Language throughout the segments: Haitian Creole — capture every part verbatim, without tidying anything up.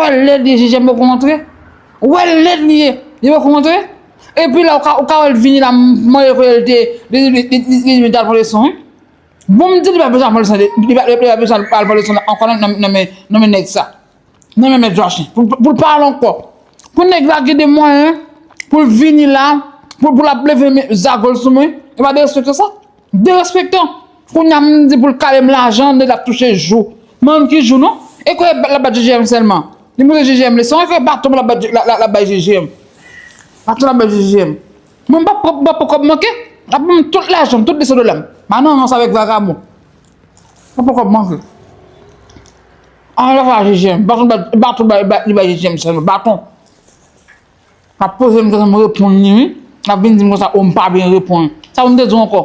Wè lèd li ye, J J M poko rantre. Wè lèd li ye, li poko rantre. Epi la, ou ka, ou ka wè l vini la, m, mwen kwè l te, li, li, li, li, li, li t al pran leson, wi. Bon, m di li pa bezwen al pran leson, li pa, li pa bezwen al pran leson ankò nan, nan, nan men, nan men nèg sa. Nan men mèt Joachim. Pou, pou l pa al ankò. Pou nèg la gen de mwayen, pou l vini la, pou, pou l ap leve men, zagol sou mwen, e pa derespektan sa? Derespektan. Kounye a m di pou l kale m lajan, nèg la ap touche jou. Mwen menm ki jou non? E kwè l ap bat J J M sèlman. Li montre J J M leson, e kwè baton l ap bat, l ap, l ap, l ap bay J J M. Baton l ap bay J J M. Mwen m p ap pran, m p ap pran kòb manke. L ap ban m tout lajan m, tout de sèt dola m. Manan, non, sa avèk vagabon. M p ap pran kòb manke. An lè fwa J J M. Baton, baton, baton, bay, bay, li bay J J M sèlman. Baton. M ap poze m kesyon, m reponn li, wi. L ap vin di m konsa, o, m pa byen reponn. Sa pou m te di w ankò?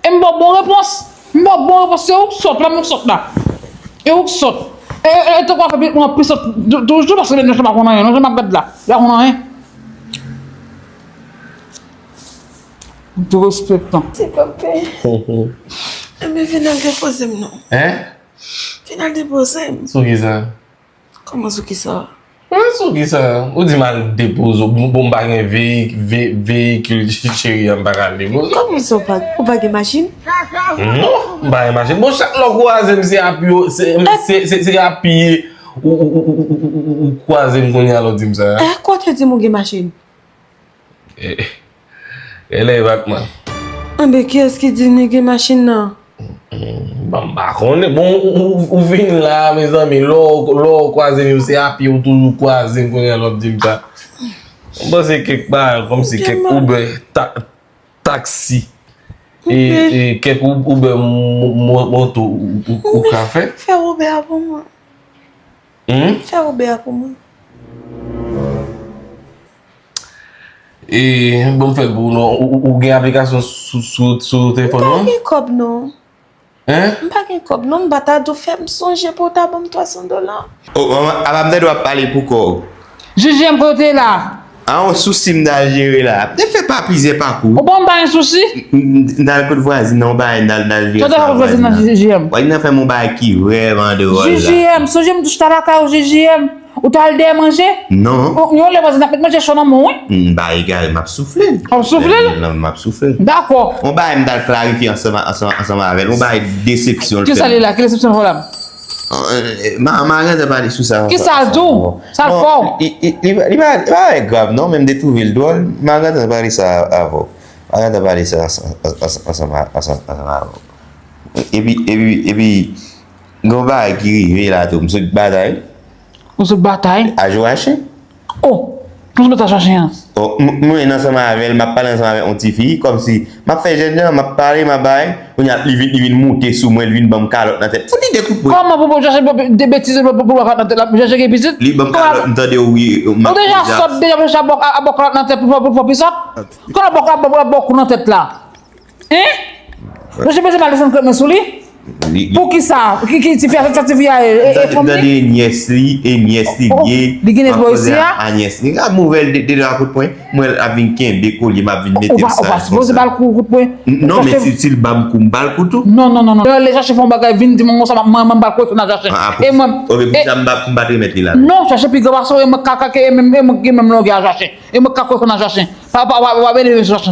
E m ba w bon repons. M ba w bon repons. Se ou k sòt la, m ou k sòt la. E ou k sòt. E, e, e tankou afè pi, mwen pi sòt tou-, toujou paske nèg yo pa konn anyen. Non, jan m ap gad la. Yo pa konn anyen. Derespektan. Ti papi. Enben, vin al depoze m non. Hein? Vin al depoze m. Sou ki sa? Kòman sou ki sa? Mwen sou ki sa? Ou di m al depoze w. Bon, bon, m pa gen veyi-, ve-, veyikil, cheri, m pa ka al depoze w. Kòman sa ou pa, ou pa gen machin? Non, m pa gen machin. Bon, chak lè w kwaze m, se apiye, se, se, se, se apiye ou, ou, ou kwaze m kounye a lè w di m sa. Eh, kote di m ou gen machin? Eh, eh, lè Batman. Anben, kiyès ki di m li gen machin nan? Bon, m pa konnen. Bon, ou, ou, ou vin la, mezanmi, lè w, lè w kwaze m, se apiye ou toujou kwaze m kounye a lè w ap di m sa. M panse kèk bagay, kòmsi kèk Uber, ta-, taksi, e, e kèk Uber mo-, mo-, moto ou, ou, ou ka fè. Fè Uber a pou mwen. Hmm? Fè Uber a pou mwen. E, bon, m fè l pou ou non. Ou, ou, ou gen aplikasyon sou, sou, sou telefòn ou an? M pa gen kòb non. Hein? M pa gen kòb non, m pa ta dou fè m sonje pou w ta ban m twa san dola. Oh, manman, apa m tande w ap pale pou kò w? J J M kote w la? A, yon sousi m t al jere la. Te fè pa plizyè pakou. Ou pa wè m pa gen sousi? M, m, m t al kot vwazin nan, yon bagay, m t al, m t al jere sa vwazin nan. J J M. Vwazin nan fè m yon bagay ki vrèman dwòl la. J J M, sonje m touch ta lakay ou, J J M. Ou t al dèyè manje? Non. Yon lè vwazin ap met manje cho nan men w, wi. M pa egare, m ap soufle l. W ap soufle l? Non, m ap soufle l. Dakò. Yon bagay m t al klarifye ansanm, ansanm, ansanm avè l. Yon bagay desepsyon l fè m. Kisa li la? Ki desepsyon l fè w la? Eh, ma, ma gentan pale sou sa. Kisa l di w? Sa l fè w? Li, li, li, li pa, li pa grav non, men m te twouve l dwòl. Ma gentan pale sa avè w. Ma gentan pale sa ansanm, ansanm, ansanm, ansanm, ansanm avè w. Epi, epi, epi, gen yon bagay ki rive la tou. M sot batay. Ou sot batay? A Joachim. Oh, nou sot batay Joachim an. Oh, m, mwen ansanm avè l, m ap pale ansanm avèk yon tifi, kòmsi m ap fè jèn jan, m ap pale, m ap bay, kounye a li vin, li vin moute sou mwen, li vin ban m kalòt nan tèt. Fout li de kout pwen. Kòman pou, pou Joachim de betiz pou, pou, pou kalòt nan tèt la? Joachim gen pitit? Li ban m kalòt, m tande wi, m ap... Ou deja sòt, deja Joachim ap ba w, ap ba w kalòt nan tèt pou, pou, pou fè pi sòt? Kòman ap ba w, ap ba w, ap ba w kou nan tèt la? Hein? Mesye, mesye, m al desann krèt mwen sou li. Li, li... Poukisa? Ki, ki tifi a, sa tifi a, e, e, e fanm li? M tande, m tande e nyès li, e nyès li ye. Li gen nèt bò isi a? A nyès li. Gad m ouvè l de, de twa kout pwen. M wè l ap vin kenbe kolye, m ap vin mete l sa konsa. Ou pa, ou pa sipoze ba l kou, kout pwen. Non, men si, si l ban m kou, m ba l kou tou. Non, non, non, non. Lè, lè Joachim fè yon bagay, vin di mwen konsa, mwen, mwen, m ba l kou nan Joachim. E mwen, ok, poukisa m pa, m pa t remèt li la? Non, Joachim pi gran pase w, e mwen ka, ka, e mwen, e mwen ki menm longè a Joachim. E mwen ka kou nan Joachim. Pa, pa, pa, pa, pa,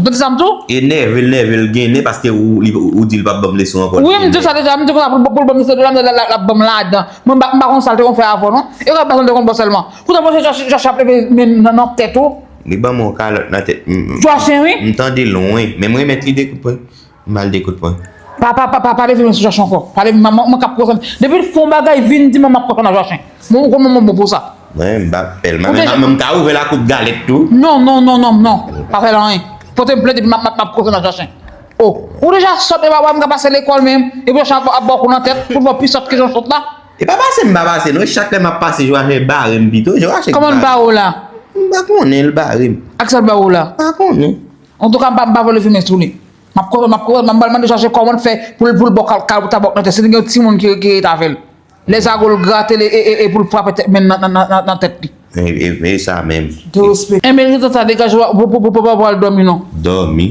Tande sa m di w? E nève l, nève l gen nen paske ou, li, ou di l p ap ban m leson ankò. Wi, m di w sa deja, m di w konsa pou, pou l ban m leson, l ap, l ap, l ap ban m ladan. Mwen, m pa, m pa konn sa l te konn fè avè w, non. E w ap ba l te konn bon sèlman. Kouta mwen, Joachim, Joachim ap leve men nan, nan tèt ou. Li ban m yon kalòt nan tèt. M, m, Joachim, wi. M tande lwen, men m remèt li de kout pwen. M ba l de kout pwen. Pa, pa, pa, pa, pa leve men sou Joachim ankò. Pa leve, mwen, mwen, mwen k ap koze. Depi l fè yon bagay, vin di mwen m ap koze nan Joachim. Mwen, mwen, mwen, mwen bon pou sa. Mwen, m pa pè l. Mwen, mwen, mwen, m ka ouvè lakou galèt tou. Non, non, non, non, non. Pa fè l anyen. Pote m plent epi m ap, m ap, m ap koze nan Joachim. Oh, ou deja sòt, e pa wè m ka pase lekòl menm. Epi Joachim ap, ap ba w kou nan tèt, pou l fè w pi sòt ke jan w sòt la. E pa pase m pa pase, non. E chak lè m ap pase, Joachim bare m pito. Joachim bare m. Kòman l bare w la? M pa konnen, l bare m. Ak sa l ba w la? Pa konnen. Antouka, m pa, m pa vle fimen sou li. M ap konnen, m ap konnen, m ap mande Joachim kòman l fè pou l, pou l ba w kal, kal tabak nan tèt. Se gen yon timoun ki, ki rete avè l. Lè zago l grate l e, e, e, e pou l frape tèt men nan, nan, nan, nan, nan tèt li. E, e, e sa menm. Derespektan. Enben, li tan sa degaje w pou, pou, pou, pou, pou w al dòmi non. Dòmi?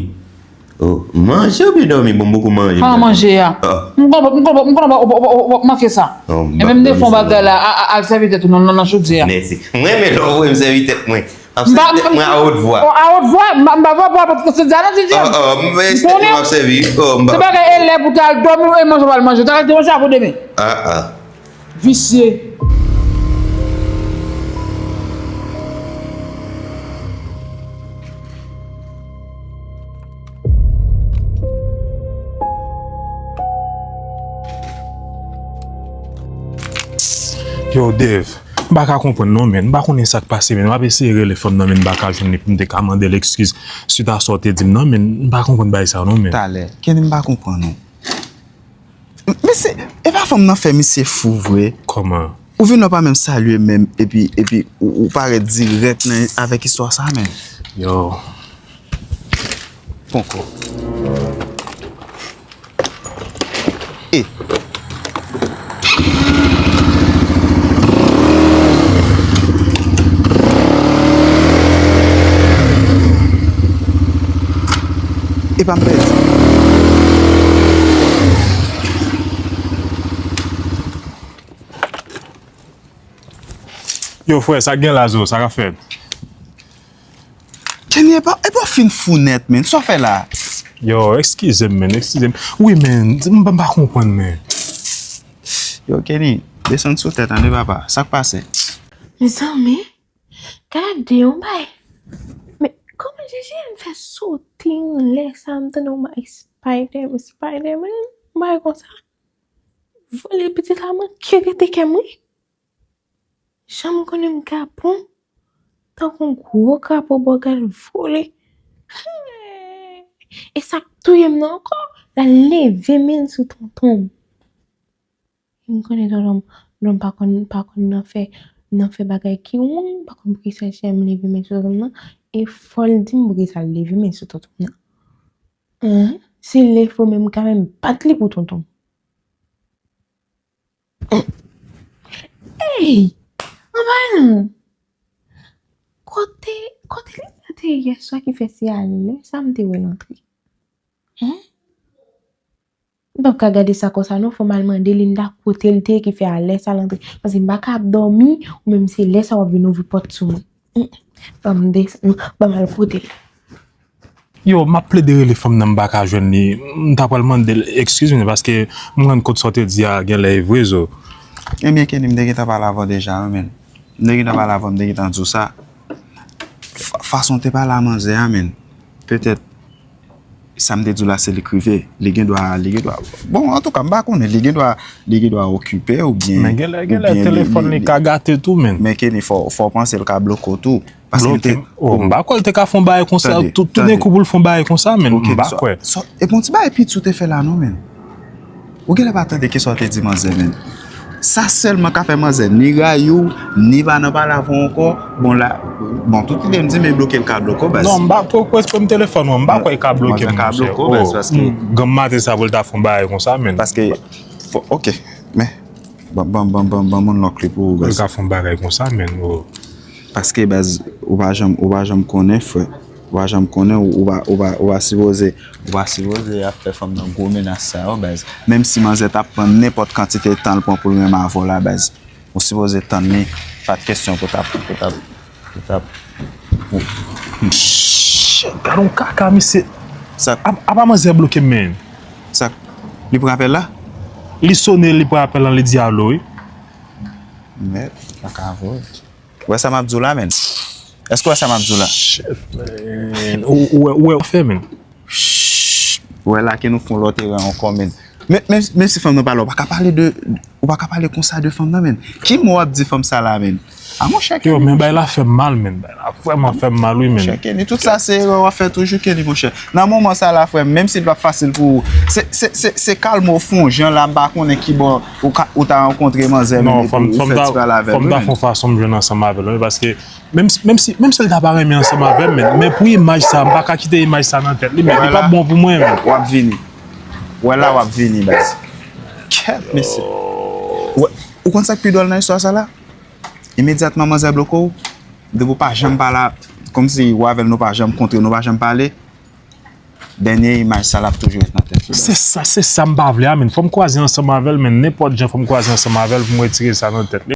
Oh, manje oubyen dòmi? Bon, m poko manje. Kòman manje a? Ah. M konn, m konn, m konn w ap manke sa. Oh, e menm defo bagay la, a, a, al sèvi tèt ou nan, nan, nan chodyè a. Mèsi. Mwen renmen lè w voye m sèvi tèt mwen. M ap sèvi tèt mwen a wot vwa. Oh, a wot vwa? M pa, m pa vwa pou al sèvi tèt nan chodyè a non, Didye. Oh, oh, m espere m ap sèvi. Oh, m pa. Se bagay e lè pou w ta al dòmi, e manje w pa al manje. Ou ta rete yon jou pou demen. Ah, ah. Visye. Yo, Dave, m pa ka konprann non, men. M pa konnen sa k pase, men. M ap eseye rele fanm nan, men m pa ka jwenn li pou m te ka mande l ekskiz swit a sa w te di m nan, men. M pa konprann bagay sa non, men. Talè, Kenny, m pa konprann non. Mesye, e pa fanm nan fè misye fou vre? Kòman? Ou vin la w pa menm salye menm, epi, epi ou, ou parèt dirèk nan, avèk istwa sa menm. Yo. Poko. E. Epa m pèdi. Yo, frè, sa k gen la, Zo, sa k ap fèt? Kenny, epa, epa w fin fou nèt, men. Sa w fè la? Yo, eskize m, men, eskize m. Wi, men, m, m pa konprann, men. Yo, Kenny, desann sou tè, tande, papa. Sa k pase? Mezanmi, gade yon bay. Men, kòman J J M fè sote anlè sa, m tande yon bay Spider-Man, Spider-Man, yon bay konsa. Vole pitit la manke rete kè m, wi. Jan m konnen m kapon, tankou yon gwo krapo bògèl vole. Hey! E sa k touye m nan ankò, l al leve men l sou tonton m. M konnen tonton m, tonton m pa konn, pa konn nan fè, nan fè bagay ki wrong, pa konn poukisa J M leve men sou tonton m nan, e fò l di m poukisa l leve men sou tonton m nan. Hen? Si l leve men m ka menm bat li pou tonton m. Ey! Anba non! Kote, kote li te ye yè swa ki fè se alè sa m te wè l antre? Hen? M p ap ka gade sa konsa non, fò m al mande Linda kote l te ye ki fè alè sa l antre. Paske m pa ka ap dòmi, ou menm se lè sa w ap vin ouvri pòt sou mwen. Ban m desann, ban m al kote l. Yo, m ap plede rele fanm nan, m pa ka jwenn li. M ta pral mande l ekskiz, men paske m rann kont sa w te di a genlè e vre, Zo. Ebyen, Kenny, m te gentan pale avè w deja, wi, men. M te gentan pale avè w, m te gentan di w sa. Fa-, fason w te pale a manzè a, men. Petèt, sa m te di w la, se li k rive. Li gen dwa, li gen dwa. Bon, antouka, m pa konnen. Li gen dwa, li gen dwa okipe oubyen. Men genlè, genlè telefòn li ka gate tou, men. Men Kenny, fò, fò w panse l ka bloke w tou. Paske l te. Bloke m? Oh, m pa kwè l te ka fè yon bagay konsa, toudenkou pou l fè yon bagay konsa, men. M pa kwè. Epi yon ti bagay piti w te fè la non, men. Ou genlè pa tande kisa w te di manzè, men. Sa sèlman ka fè manzè ni rayi w, ni pa nan pale avè w ankò. Bon, la, bon, tout lide m di, men bloke l ka bloke w, baz. Non, m pa kwè, kwè se pran telefòn mwen, m pa kwè l ka bloke m, monchè. Oh, granm maten sa pou l ta fè yon bagay konsa, men. Paske, fò, ok, men, ban, ban, ban, ban, ban m yon lòk li pou ou, baz. Pou l ka fè yon bagay konsa, men, oh. Paske, baz, ou pa janm, ou pa janm konnen, frè. Ou pa janm konnen, ou, ou pa, ou pa, ou pa sipoze, ou pa sipoze ap fè fanm nan gwo menas sa yo, baz. Menm si manzè t ap pran nenpòt kantite tan l pran pou l renmen avè w la, baz, ou sipoze tann li, pa t kesyon pou t ap, pou t ap, pou t ap, pou... Shit, gad on kaka, misye. Sa. A, apa manzè bloke m, men? Sa, li pran apèl la? Li sone, li pran apèl lan, li di alo, wi. Mèd, pa ka vre. Ou wè sa m ap di w la, men? Èske w wè sa m ap di w la? Chèf, men. Ou, ou wè, ou wè, ou fè, men. Ou wè la ke nou fè yon lòt erè ankò, men. Men, men, menm si fanm nan pale, ou pa ka pale de, ou pa ka pale konsa de fanm nan, men. Ki mo w ap di fanm sa la, men? A, monchè, Kenny, monchè. Yo, men bay la fè m mal, men. Bay la vrèman fè m mal, wi, men. Monchè, Kenny, tout sa se erè w ap fè toujou, Kenny, monchè. Nan moman sa la, frè m, menm si l p ap fasil pou ou, se, se, se, se kalme w fè yon jan la, m pa konnen ki bò ou ka, ou ta rankontre manzè, men, epi ou fè ti pale avè l, wi, men. Non, fò m, fò m ta, fò m ta fè yon fason m jwenn ansanm avè l, wi, paske menm si, menm si, menm si l ta pa renmen ansanm avè m, men, men pou imaj sa, m pa ka kite imaj sa nan tèt li, men li p ap bon pou mwen, men. W ap vini. Wè la, w ap vini, baz. Kèt, mesye. Ou, ou konn sa k pi dwòl nan istwa sa la? Imedyatman manzè bloke w, depi w pa janm pale, kòmsi ou avè l nou pa janm kontre, nou pa janm pale, Dènye imaj sa l ap toujou ret nan tèt yo. Se sa, se sa m pa vle a, men fò m kwaze ansanm avè l, men nenpòt jan fò m kwaze ansanm avè l pou m retire sa nan tèt.